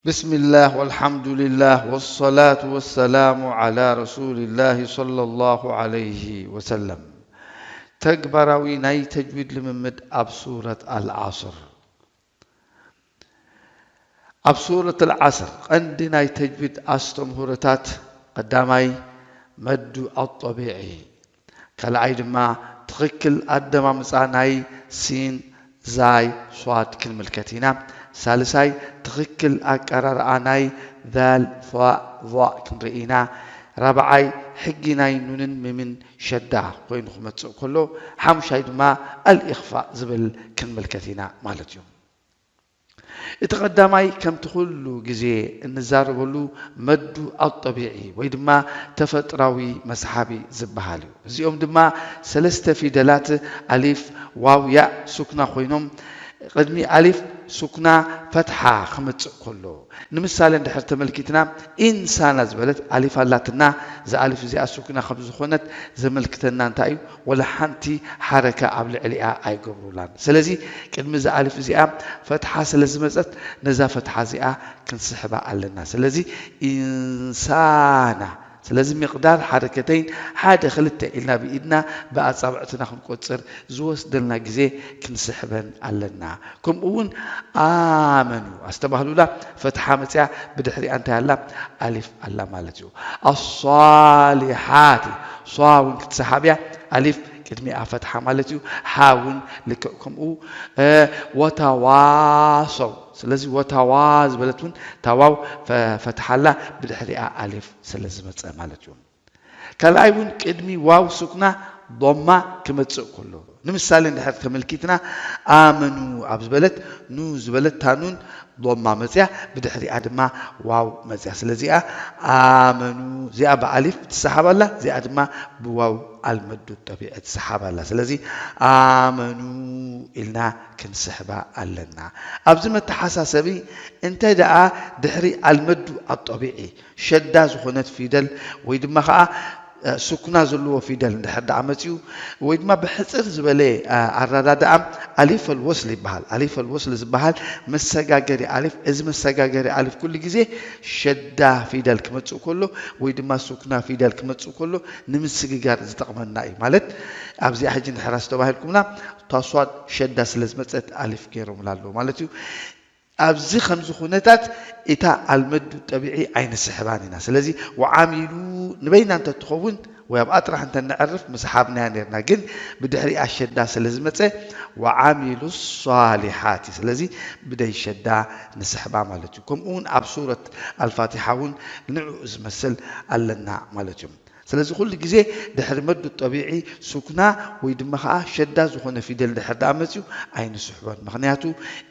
ብስሚላህ ወልሓምዱሊላህ ወሰላቱ ወሰላሙ ዓላ ረሱሊላህ ሰለላሁ ዓለይሂ ወሰለም። ተግባራዊ ናይ ተጅዊድ ልምምድ ኣብ ሱረት ኣልዓስር። ኣብ ሱረት ኣልዓስር ቀንዲ ናይ ተጅዊድ ኣስተምህሮታት፣ ቀዳማይ መዱ ኣጠቢዒ፣ ካልኣይ ድማ ትኽክል ኣደማምፃ ናይ ሲን፣ ዛይ፣ ሷድ ክንምልከት ኢና። ሳልሳይ ትኽክል ኣቀራርኣ ናይ ዛል፣ ፋእ፣ ቫእ ክንርኢ ኢና። ራብዓይ ሕጊ ናይ ኑንን ሚምን ሸዳ ኮይኑ ክመፅእ ከሎ፣ ሓሙሻይ ድማ ኣልኢኽፋእ ዝብል ክንምልከት ኢና ማለት እዩ። እቲ ቀዳማይ ከምቲ ኩሉ ግዜ እንዛረበሉ መዱ ኣጠቢዒ ወይ ድማ ተፈጥራዊ መስሓቢ ዝበሃል እዩ። እዚኦም ድማ ሰለስተ ፊደላት ኣሊፍ፣ ዋው፣ ያእ ሱክና ኮይኖም ቅድሚ ኣሊፍ ሱክና ፈትሓ ክመፅእ ከሎ፣ ንምሳሌ እንድሕር ተመልኪትና ኢንሳና ዝበለት ኣሊፍ ኣላትና። እዛ ኣሊፍ እዚኣ ሱክና ከም ዝኾነት ዘመልክተና እንታይ እዩ? ወላ ሓንቲ ሓረካ ኣብ ልዕሊኣ ኣይገብሩላን። ስለዚ ቅድሚ እዛ ኣሊፍ እዚኣ ፈትሓ ስለ ዝመፀት ነዛ ፈትሓ እዚኣ ክንስሕባ ኣለና። ስለዚ ኢንሳና። ስለዚ ሚቕዳር ሓረከተይን ሓደ ክልተ ኢልና ብኢድና ብኣፃብዕትና ክንቆፅር ዝወስደልና ግዜ ክንስሕበን ኣለና። ከምኡ እውን ኣመኑ ኣስተባህሉላ ፈትሓ መፅያ ብድሕሪኣ እንታይ ኣላ? ኣሊፍ ኣላ ማለት እዩ። ኣሷሊሓቲ ሷ እውን ክትሰሓብ እያ። ኣሊፍ ቅድሚኣ ፈትሓ ማለት እዩ። ሓ እውን ልክዕ ከምኡ። እ፣ ወተዋሰው። ስለዚ ወተዋ ዝበለት እውን ታዋው ፈ-፣ ፈትሓ ኣላ ብድሕሪኣ ኣሊፍ ስለ ዝመፀ ማለት እዩ። ካልኣይ እውን ቅድሚ ዋው ሱክና ዶማ ክመፅእ ከሎ፣ ንምሳሌ እንድሕር ተመልኪትና ኣመኑ ኣብ ዝበለት ኑ ዝበለት ታኑን ዶማ መፅያ ብድሕሪኣ ድማ ዋው መፅያ። ስለዚኣ ኣመኑ እዚኣ ብኣሊፍ ትሰሓብ ኣላ፣ እዚኣ ድማ ብዋው ኣልመዱ ጠቢዒ ትሰሓብ ኣላ። ስለዚ ኣመኑ ኢልና ክንስሕባ ኣለና። ኣብዚ መተሓሳሰቢ እንተ ደኣ ድሕሪ ኣልመዱ ኣጠቢዒ ሸዳ ዝኾነት ፊደል ወይ ድማ ኸዓ ሱኩና ዘለዎ ፊደል እንድሕር ደኣ መፂኡ ወይ ድማ ብሕፅር ዝበለ ኣረዳድኣ ኣሊፍ ኣልወስል ይበሃል። ኣሊፍ ኣልወስል ዝበሃል መሰጋገሪ ኣሊፍ፣ እዚ መሰጋገሪ ኣሊፍ ኩሉ ግዜ ሸዳ ፊደል ክመፅእ ከሎ ወይ ድማ ሱኩና ፊደል ክመፅእ ከሎ ንምስግጋር ዝጠቕመና እዩ። ማለት ኣብዚኣ ሕጂ እንድሕር ኣስተባሂልኩምና እታ ሷድ ሸዳ ስለ ዝመፀት ኣሊፍ ገይሮምላ ኣለዉ ማለት እዩ። ኣብዚ ከምዚ ኩነታት እታ ኣልመዱ ጠቢዒ ኣይንስሕባን ኢና። ስለዚ ወዓሚሉ ንበይና እንተትኸውን ወይ ኣብኣ ጥራሕ እንተነዕርፍ ምስሓብናያ ነርና። ግን ብድሕሪኣ ሸዳ ስለ ዝመፀ ወዓሚሉ ሷሊሓቲ፣ ስለዚ ብደይ ሸዳ ንስሕባ ማለት እዩ። ከምኡ እውን ኣብ ሱረት ኣልፋቲሓ እውን ንዕኡ ዝመስል ኣለና ማለት እዩ። ስለዚ ኩሉ ግዜ ድሕሪ መዱ ጠቢዒ ሱኩና ወይ ድማ ኸዓ ሸዳ ዝኾነ ፊደል ድሕር ደኣ መፂኡ ኣይንስሕቦን። ምኽንያቱ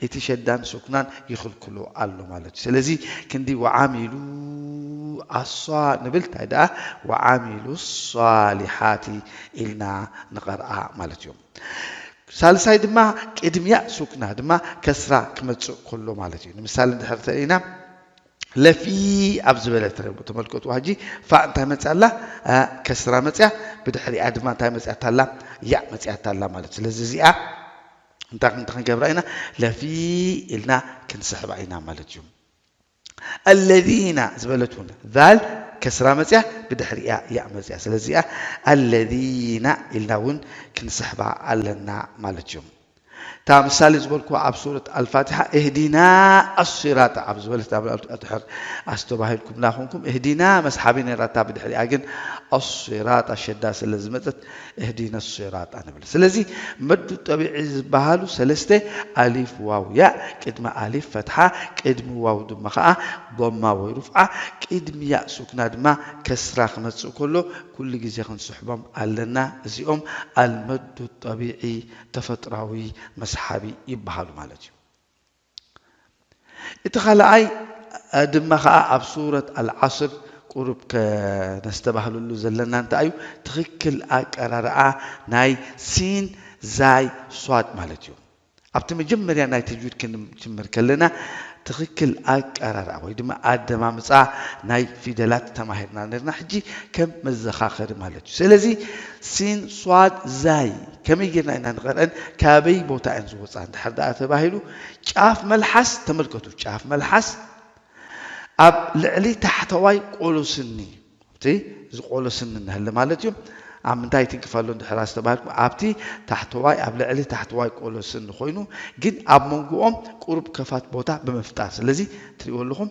እቲ ሸዳን ሱኩናን ይኽልክሎ ኣሎ ማለት እዩ። ስለዚ ክንዲ ወዓሚሉ ኣሷ ንብል እንታይ ደኣ ወዓሚሉ ሷሊሓቲ ኢልና ንቐርኣ ማለት እዩ። ሳልሳይ ድማ ቅድሚያ ሱኩና ድማ ከስራ ክመፅእ ከሎ ማለት እዩ። ንምሳሌ እንድሕር ተሪእና ለፊ ኣብ ዝበለ ተመልከቱ። ሕጂ ፋእ እንታይ መፅያ ኣላ? እ፣ ከስራ መፅያ። ብድሕሪኣ ድማ እንታይ መፅያታ ኣላ? ያእ መፅያታ ኣላ ማለት። ስለዚ እዚኣ እንታይ ክንተ ክንገብራ ኢና? ለፊ ኢልና ክንስሕባ ኢና ማለት እዩ። ኣለዚና ዝበለት እውን ዛል ከስራ መፅያ፣ ብድሕሪኣ ያእ መፅያ። ስለዚ እዚኣ ኣለዚና ኢልና እውን ክንስሕባ ኣለና ማለት እዩ። እታ ምሳሌ ዝበልኩዋ ኣብ ሱረት ኣልፋቲሓ እህዲና ኣሲራጣ ኣብ ዝበለት ኣብ ድሕር ኣስተባሂልኩምላ ኮንኩም እህዲና መስሓቢ ነይራታ፣ ብድሕሪኣ ግን ኣሲራጣ ሸዳ ስለ ዝመፀት እህዲና ኣሲራጣ ንብል። ስለዚ መዱ ጠቢዒ ዝበሃሉ ሰለስተ ኣሊፍ ዋው ያእ፣ ቅድሚ ኣሊፍ ፈትሓ፣ ቅድሚ ዋው ድማ ኸዓ ዶማ ወይ ሩፍዓ፣ ቅድሚ ያእ ሱክና ድማ ከስራ ክመፅእ ከሎ ኩሉ ግዜ ክንስሕቦም ኣለና። እዚኦም ኣልመዱ ጠቢዒ ተፈጥራዊ መስሓቢ ይበሃሉ ማለት እዩ። እቲ ካልኣይ ድማ ኸዓ ኣብ ሱረት ኣልዓስር ቁሩብ ከነስተባህልሉ ዘለና እንታይ እዩ? ትኽክል ኣቀራርኣ ናይ ሲን ዛይ ሷድ ማለት እዩ። ኣብቲ መጀመርያ ናይ ተጅዊድ ክንጅምር ከለና ትኽክል ኣቀራርኣ ወይ ድማ ኣደማምፃ ናይ ፊደላት ተማሂርና ነርና። ሕጂ ከም መዘኻኸሪ ማለት እዩ። ስለዚ ሲን ሷድ ዛይ ከመይ ጌርና ኢና ንቐርአን፣ ካበይ ቦታ እየን ዝወፃ እንድሕር ደኣ ተባሂሉ ጫፍ መልሓስ ተመልከቱ። ጫፍ መልሓስ ኣብ ልዕሊ ታሕተዋይ ቆሎ ስኒ፣ እቲ እዚ ቆሎ ስኒ እንሀለ ማለት እዩ። ኣብ ምንታይ ይትንክፍ ኣሎ እንድሕር ዝተባህልኩም፣ ኣብቲ ታሕተዋይ፣ ኣብ ልዕሊ ታሕተዋይ ቆሎ ስኒ ኮይኑ፣ ግን ኣብ መንጎኦም ቁሩብ ከፋት ቦታ ብምፍጣር። ስለዚ ትሪእዎ ኣለኹም፣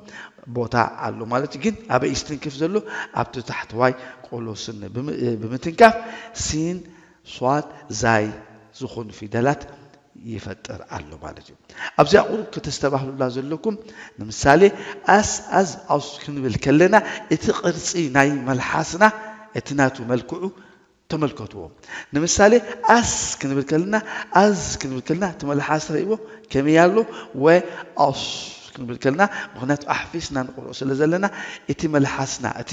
ቦታ ኣሎ ማለት እዩ። ግን ኣበይ ይትንክፍ ዘሎ? ኣብቲ ታሕተዋይ ቆሎ ስኒ ብም-፣ ብምትንካፍ ሲን፣ ሷድ፣ ዛይ ዝኾኑ ፊደላት ይፈጥር ኣሎ ማለት እዩ። ኣብዚኣ ቁሩብ ከተስተባህሉላ ዘለኩም፣ ንምሳሌ ኣስ፣ ኣዝ፣ ኣስ ክንብል ከለና እቲ ቅርጺ ናይ መልሓስና፣ እቲ ናቱ መልክዑ ተመልከትዎ። ንምሳሌ ኣስ ክንብል ከለና፣ ኣዝ ክንብል ከለና እቲ መልሓስ ርእይዎ ከመይ ኣሎ? ወ ኣስ ክንብል ከለና፣ ምኽንያቱ ኣሕፊስና ንቆርኦ ስለ ዘለና፣ እቲ መልሓስና፣ እቲ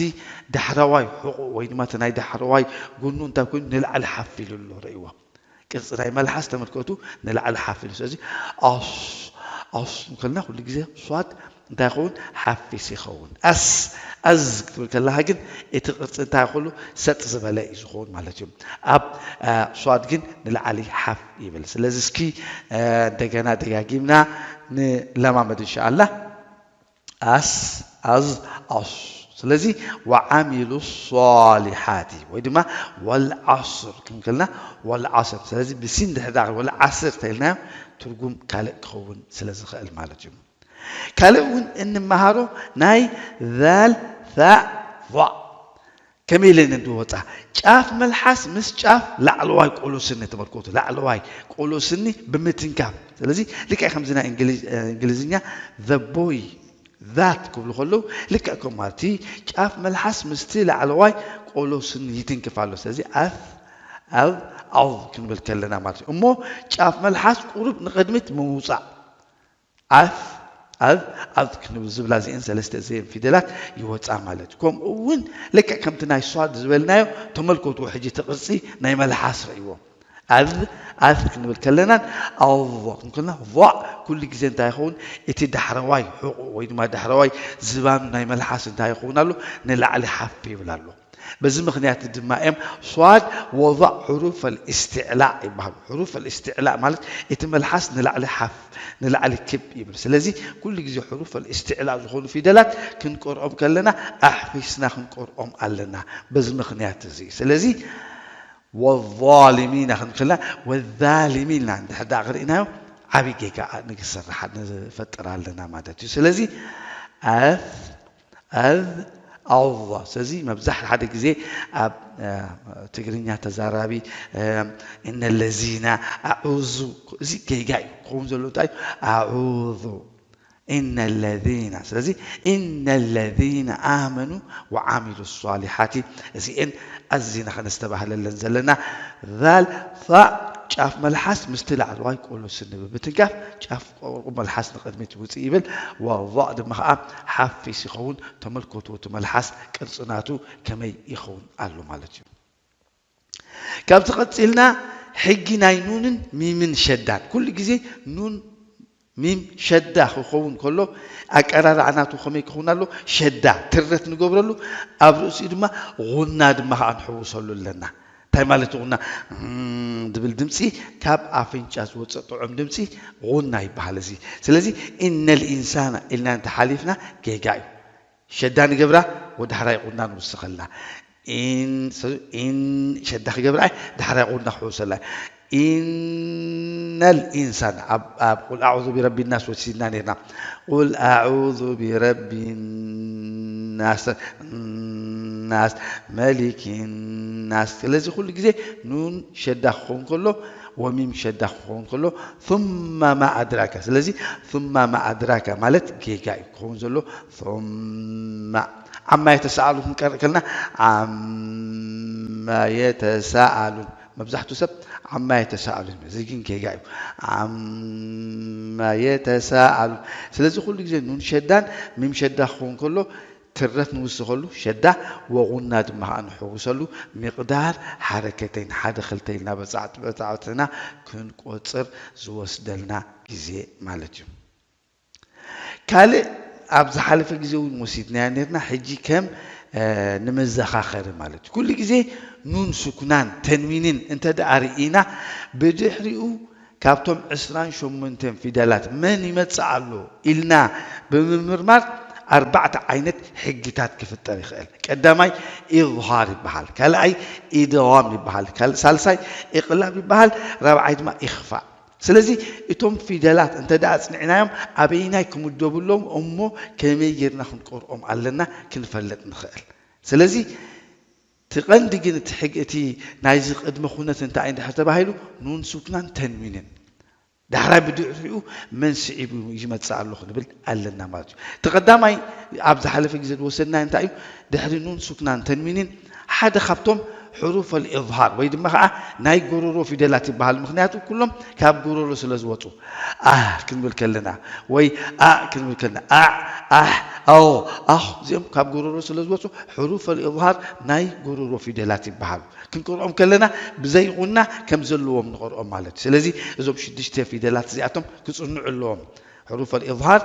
ዳሕረዋይ ሕቑ ወይ ድማ እቲ ናይ ዳሕረዋይ ጎኑ እንታይ ኮይኑ ንላዕሊ ሓፍ ኢሉ ኣሎ ርእይዎ። ቅርጺ ናይ መልሓስ ተመልከቱ፣ ንላዕሊ ሓፍ ኢሉ። ስለዚ ኣስ፣ ኣስ እንከልና ኩሉ ግዜ ሷድ እንታይ ይኸውን? ሓፊስ ይኸውን። ኣስ፣ ኣዝ ክትብል ከለኻ ግን እቲ ቅርጺ እንታይ ይኸሉ? ሰጥ ዝበለ እዩ ዝኸውን ማለት እዩ። ኣብ፣ እ፣ ሷድ ግን ንላዕሊ ሓፍ ይብል። ስለዚ እስኪ፣ እ፣ እንደገና ደጋጊምና ንለማመድ እንሻኣላ። ኣስ፣ ኣዝ፣ ኣስ። ስለዚ ወዓሚሉ ሷሊሓቲ ወይ ድማ ወልዓስር ክንብል ከለና ወልዓስር። ስለዚ ብሲን ድሕር ዳኣ ወልዓስር ተኢልናዮ ትርጉም ካልእ ክኸውን ስለ ዝኽእል ማለት እዩ። ካልእ እውን እንመሃሮ ናይ ዛል፣ ዛእ፣ ዛእ ከመይ ኢለን እንድወፃ፣ ጫፍ መልሓስ ምስ ጫፍ ላዕለዋይ ቆሎ ስኒ ተመልከቱ። ላዕለዋይ ቆሎ ስኒ ብምትንካፍ። ስለዚ ልክዕ ከምዚ ናይ እንግሊ-፣ እንግሊዝኛ the boy፣ that ክብሉ ከለዉ ልክዕ ከም ማለት እቲ ጫፍ መልሓስ ምስቲ ላዕለዋይ ቆሎ ስኒ ይትንክፍ ኣሎ። ስለዚ ኣፍ፣ ኣብ፣ ኣው ክንብል ከለና ማለት እዩ። እሞ ጫፍ መልሓስ ቁሩብ ንቕድሚት ምውፃእ። ኣፍ፣ ኣብ፣ ኣብ ክንብል ዝብላ እዚአን ሰለስተ እዚአን ፊደላት ይወፃ ማለት እዩ። ከምኡ እውን ልክዕ ከምቲ ናይ ሷድ ዝበልናዮ ተመልከቱ። ሕጂ እቲ ቅርፂ ናይ መልሓስ ርእይዎ። ኣብ፣ ኣፍ ክንብል ከለናን ኣዎ ክንብል ከለና ቧዕ ኩሉ ግዜ እንታይ ይኸውን? እቲ ዳሕረዋይ ሕቑ ወይ ድማ ዳሕረዋይ ዝባኑ ናይ መልሓስ እንታይ ይኸውን ኣሎ? ንላዕሊ ሓፍ ይብል ኣሎ። በዚ ምኽንያት ድማ እዮም ሷድ ወዛዕ ሕሩፍ ኣልእስትዕላእ ይበሃሉ። ሕሩፍ ኣልእስትዕላእ ማለት እቲ መልሓስ ንላዕሊ ሓፍ፣ ንላዕሊ ክብ ይብል። ስለዚ ኩሉ ግዜ ሕሩፍ ኣልእስትዕላእ ዝኾኑ ፊደላት ክንቀርኦም ከለና ኣሕፊስና ክንቀርኦም ኣለና። በዚ ምኽንያት እዚ። ስለዚ ወዛሊሚና ክንብል ከለና ወዛሊሚና እንድሕር ደኣ ክርኢናዮ ዓብዪ ጌጋ ንክሰርሕ ንፈጥር ኣለና ማለት እዩ። ስለዚ ኣፍ፣ ኣዝ፣ ኣዛ። ስለዚ መብዛሕትኡ ሓደ ግዜ ኣብ፣ እ፣ ትግርኛ ተዛራቢ፣ እ፣ እነለዚና፣ ኣዑዙ፣ እዚ ጌጋ እዩ። ክኸውን ዘሎ እንታይ እዩ? ኣዑዙ፣ እነለዚና። ስለዚ እነለዚና ኣመኑ ወዓሚሉ ሷሊሓቲ፣ እዚኤን ኣዚና ከነስተባህለለን ዘለና። ዛል፣ ፋእ፣ ጫፍ መልሓስ ምስቲ ላዕለዋይ ቆሎ ስኒ ብምትንካፍ ጫፍ ቆርቁ መልሓስ ንቕድሚት ውፅእ ይብል። ወ፣ ዛእ ድማ ከዓ ሓፊስ ይኸውን። ተመልከቱ እቲ መልሓስ ቅርፂ ናቱ ከመይ ይኸውን ኣሎ ማለት እዩ። ካብዚ ቀፂልና ሕጊ ናይ ኑንን ሚምን ሸዳን። ኩሉ ግዜ ኑን ሚም ሸዳ ክኸውን ከሎ ኣቀራርዓ ናቱ ከመይ ክኸውን ኣሎ? ሸዳ ትረት ንገብረሉ፣ ኣብ ርእሲኡ ድማ ጉና ድማ ከዓ ንሕውሰሉ ኣለና። እንታይ ማለት ጉና? እም፣ ዝብል ድምፂ፣ ካብ ኣፍንጫ ዝወፅእ ጥዑም ድምፂ ጉና ይበሃል እዚ። ስለዚ ኢነል ኢንሳና ኢልና እንተሓሊፍና ጌጋ እዩ። ሸዳ ንገብራ፣ ወደ ሓራይ ጉና ንውስኸልና። ኢን፣ ስ-፣ ኢን ሸዳ ክገብራ፣ ዳሕራይ ጉና ክሕውሰላ። ኢነል ኢንሳን፣ ኣብ፣ ኣብ ቁል ኣዑዙ ቢረቢ ናስ ወሲድና ነርና። ቁል ኣዑዙ ቢረቢ ናስ፣ ናስ፣ መሊኪ ናስ። ስለዚ ኩሉ ግዜ ኑን ሸዳ ክኸውን ከሎ፣ ወሚም ሸዳ ክኸውን ከሎ፣ ثم ما أدراك። ስለዚ ثم ما أدراك ማለት ጌጋ እዩ ክኸውን ዘሎ። ثم ዓማ የተሰኣሉ ክንቀርእ ከለና ዓማ የተሰኣሉን። መብዛሕትኡ ሰብ ዓማ የተሰኣሉን። እዚ ግን ጌጋ እዩ። ዓማ የተሰኣሉን። ስለዚ ኩሉ ግዜ ኑን ሸዳን ሚም ሸዳ ክኸውን ከሎ ትረት ንውስኸሉ ሸዳ፣ ወጉና ድማ ከዓ ንሕውሰሉ። ሚቕዳር ሓረከተይን ሓደ ክልተ ኢልና በጻዕት-፣ በጻዕትና ክንቆጽር ዝወስደልና ግዜ ማለት እዩ። ካልእ ኣብ ዝሓለፈ ግዜ እውን ወሲድናዮ ነርና። ሕጂ ከም፣ እ፣ ንመዘኻኸሪ ማለት እዩ። ኩሉ ግዜ ኑን ስኩናን ተንዊንን እንተ ደኣ ርኢና፣ ብድሕሪኡ ካብቶም ዕስራን ሸሞንተን ፊደላት መን ይመጽእ ኣሎ ኢልና ብምምርማር፣ ኣርባዕተ ዓይነት ሕግታት ክፍጠር ይኽእል። ቀዳማይ ኢዝሃር ይበሃል፣ ካልኣይ ኢድጋም ይበሃል፣ ካል- ሳልሳይ ኢቕላብ ይበሃል፣ ራብዓይ ድማ ኢኽፋእ። ስለዚ እቶም ፊደላት እንተ ደኣ ኣጽኒዕናዮም ኣበይናይ ክምደቡ ኣለዎም እሞ ከመይ ጌርና ክንቆርኦም ኣለና ክንፈልጥ ንኽእል። ስለዚ እቲ ቀንዲ ግን እቲ ሕግ እቲ ናይዚ ቅድመ ኩነት እንታይ እንድሕር ተባሂሉ ኑን ሱክናን ተንዊንን ዳሕራይ ብድሕሪኡ መን ስዒቡ ይመጽእ ኣሎ ክንብል ኣለና ማለት እዩ። እቲ ቀዳማይ ኣብ ዝሓለፈ ግዜ ዝወሰድናዮ እንታይ እዩ? ድሕሪ ኑን ሱክናን ተንዊንን ሓደ ካብቶም ሕሩፍ ኣልኢዝሃር ወይ ድማ ከዓ ናይ ጎሮሮ ፊደላት ይበሃል። ምክንያቱ ኩሎም ካብ ጎሮሮ ስለ ዝወፁ ኣህ ክንብል ከለና ወይ ኣ ክንብል ከለና ኣዕ ኣሕ ኣዎ ኣኽ እዚኦም ካብ ጎሮሮ ስለ ዝወፁ ሕሩፍ ኣልኢዝሃር ናይ ጎሮሮ ፊደላት ይበሃሉ። ክንቅርኦም ከለና ብዘይ ቁና ከም ዘለዎም ንቐርኦም ማለት እዩ። ስለዚ እዞም ሽዱሽተ ፊደላት እዚኣቶም ክጽንዑ ኣለዎም። ሕሩፍ ኣልኢዝሃር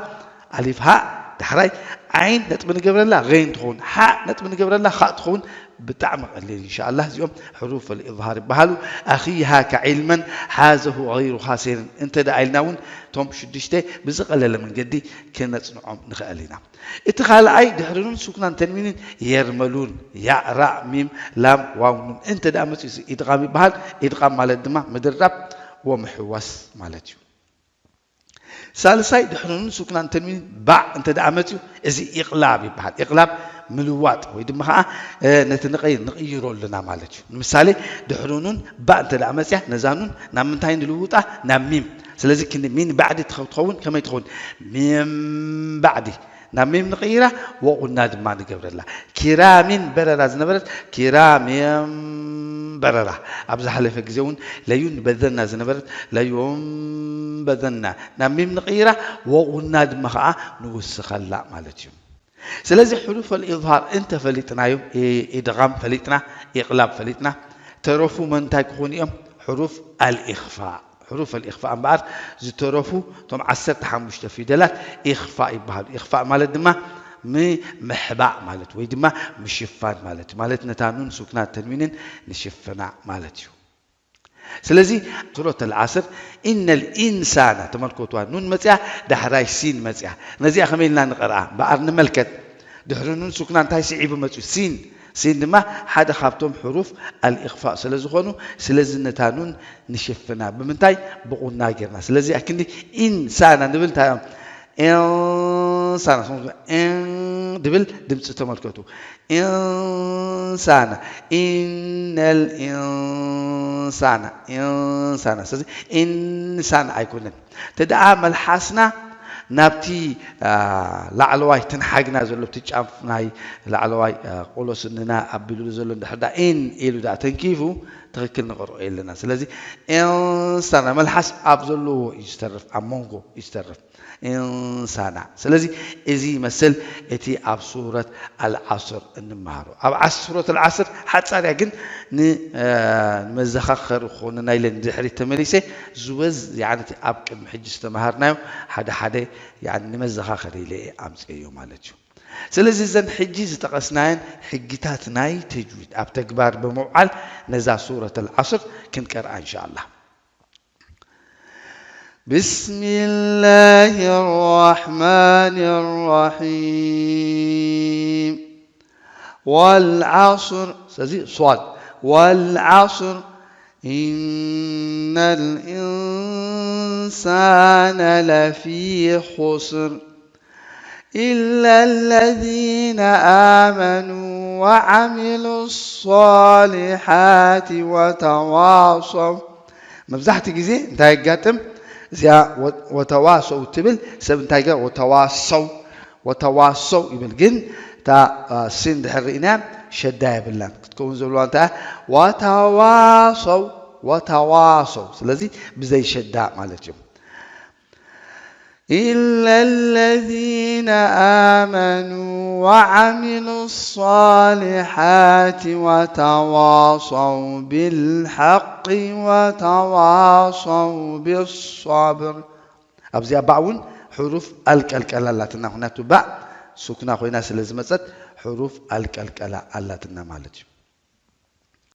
ኣሊፍ ሃእ፣ ዳሕራይ ዓይን ነጥቢ ንገብረላ ገይን ትኸውን፣ ሓእ ነጥቢ ንገብረላ ኻእ ትኸውን። ብጣዕሚ ቀሊል ኢንሻኣላህ። እዚኦም ሕሩፍ ኣልኢዝሃር ይበሃሉ። ኣኺ ሃካ ዒልመን ሓዘሁ ገይሩ ካሴርን እንተ ደኣ ኢልና እውን እቶም ሽዱሽተ ብዝቐለለ መንገዲ ክነጽንዖም ንኽእል ኢና። እቲ ካልኣይ ድሕሪ ኑን ሱክናን ተንዊንን የርመሉን፣ ያእ ራእ ሚም ላም ዋው ኑን እንተ ደኣ መፅኡ እዚ ኢድቓም ይበሃል። ኢድቓም ማለት ድማ ምድራብ ወምሕዋስ ማለት እዩ። ሳልሳይ ድሕሪ ኑን ሱክናን ተንዊንን ባዕ እንተ ደኣ መፅኡ እዚ ኢቕላብ ይበሃል። ኢቕላብ ምልዋጥ ወይ ድማ ከዓ እ፣ ነቲ ንቐይር ንቕይሮ ኣለና ማለት እዩ። ንምሳሌ ድሕሪ ኑን ባእ እንተ ደኣ መፅያ ነዛ ኑን ናብ ምንታይ ንልውጣ? ናብ ሚም። ስለዚ ክንዲ ሚን ባዕዲ ትኸ- ትኸውን ከመይ ትኸውን? ሚም ባዕዲ ናብ ሚም ንቕይራ ወቑና ድማ ንገብረላ። ኪራሚን በረራ ዝነበረት ኪራሚም በረራ። ኣብ ዝሓለፈ ግዜ እውን ለዩን በዘና ዝነበረት ለዩም በዘና ናብ ሚም ንቕይራ ወቑና ድማ ከዓ ንውስኸላ ማለት እዩ። ስለዚ ሕሩፍ ኣልኢዝሃር እንተፈሊጥናዮም፣ ኢ- ኢድጋም ፈሊጥና፣ ኢቕላብ ፈሊጥና፣ ተረፉ መንታይ ክኾኑ እዮም? ሕሩፍ ኣልኢኽፋእ። ሕሩፍ ኣልኢኽፋእ እምበኣር ዝተረፉ እቶም ዓሰርተ ሓሙሽተ ፊደላት ኢኽፋእ ይበሃሉ። ኢኽፋእ ማለት ድማ ም- ምሕባእ ማለት ወይ ድማ ምሽፋን ማለት እዩ። ማለት ነታ ኑን ሱክና ተንዊንን ንሽፍና ማለት እዩ። ስለዚ ሱረት ኣልዓስር ኢነል ኢንሳና ተመልከቱዋ፣ ኑን መፅያ ዳሕራይ ሲን መፅያ። ነዚኣ ከመይ ኢልና ንቐርኣ እምበኣር ንመልከት። ድሕሪ ኑን ሱክና እንታይ ስዒቡ መፅዩ? ሲን። ሲን ድማ ሓደ ካብቶም ሕሩፍ ኣልኢኽፋእ ስለ ዝኾኑ ስለዚ ነታ ኑን ንሽፍና። ብምንታይ? ብቑና ጌርና። ስለዚ ኣክንዲ ኢንሳና ንብል እንታይ እዮም? ኢንሳና ስሙ ኢን ድብል ድምፂ ተመልከቱ። ኢንሳና ኢነል ኢንሳና ኢንሳና ስለዚ ኢንሳና ኣይኮነን። ተደኣ መልሓስና ናብቲ ላዕለዋይ ትንሓግና ዘሎ እቲ ጫፍ ናይ ላዕለዋይ ቆሎ ስንና ኣቢሉሉ ዘሎ እንድሕር ዳ ኢን ኢሉ ዳ ተንኪፉ ትኽክል ንቐርኦ የለና። ስለዚ ኢንሳና መልሓስ ኣብ ዘለዎ እዩ ዝተርፍ፣ ኣብ መንጎ እዩ ዝተርፍ። ኢንሳና። ስለዚ እዚ ይመስል እቲ ኣብ ሱረት ኣልዓስር እንመሃሮ። ኣብ ዓስ- ሱረት ኣልዓስር ሓጻርያ ግን ን- እ፣ ንመዘኻኸሪ ክኾንና ኢለ ንድሕሪት ተመሊሰ ዝበዝ ያዕኒ እቲ ኣብ ቅድሚ ሕጂ ዝተመሃርናዮ ሓደ ሓደ ያዕኒ ንመዘኻኸሪ ኢለ እየ ኣምፅኤዮ ማለት እዩ። ስለዚ እዘን ሕጂ ዝጠቐስናየን ሕጊታት ናይ ተጅዊድ ኣብ ተግባር ብምውዓል ነዛ ሱረት ኣልዓስር ክንቀርኣ እንሻኣላህ። بسم الله الرحمن الرحيم والعصر ስለዚ ሷድ والعصر إن الإنسان لفي خسر إلا الذين آمنوا وعملوا الصالحات وتواصوا መብዛሕትኡ ግዜ እንታይ የጋጥም? እዚኣ ወ- ወተዋሰው ትብል ሰብ እንታይ ገ ወተዋሰው ወተዋሰው ይብል። ግን እታ አ፣ ሲን ድሕር ርኢና ሸዳ የብላን ክትከውን ዘለዋ እንታይ ወተዋሰው ወተዋሰው ስለዚ ብዘይ ሸዳ ማለት እዩ። إلا الذين آمنوا وعملوا الصالحات وتواصوا بالحق وتواصوا بالصبر ኣብዚኣ ባእ እውን ሕሩፍ ኣልቀልቀላ ኣላትና። ምክንያቱ ባእ ሱክና ኮይና ስለ ዝመፀት ሕሩፍ ኣልቀልቀላ ኣላትና ማለት እዩ።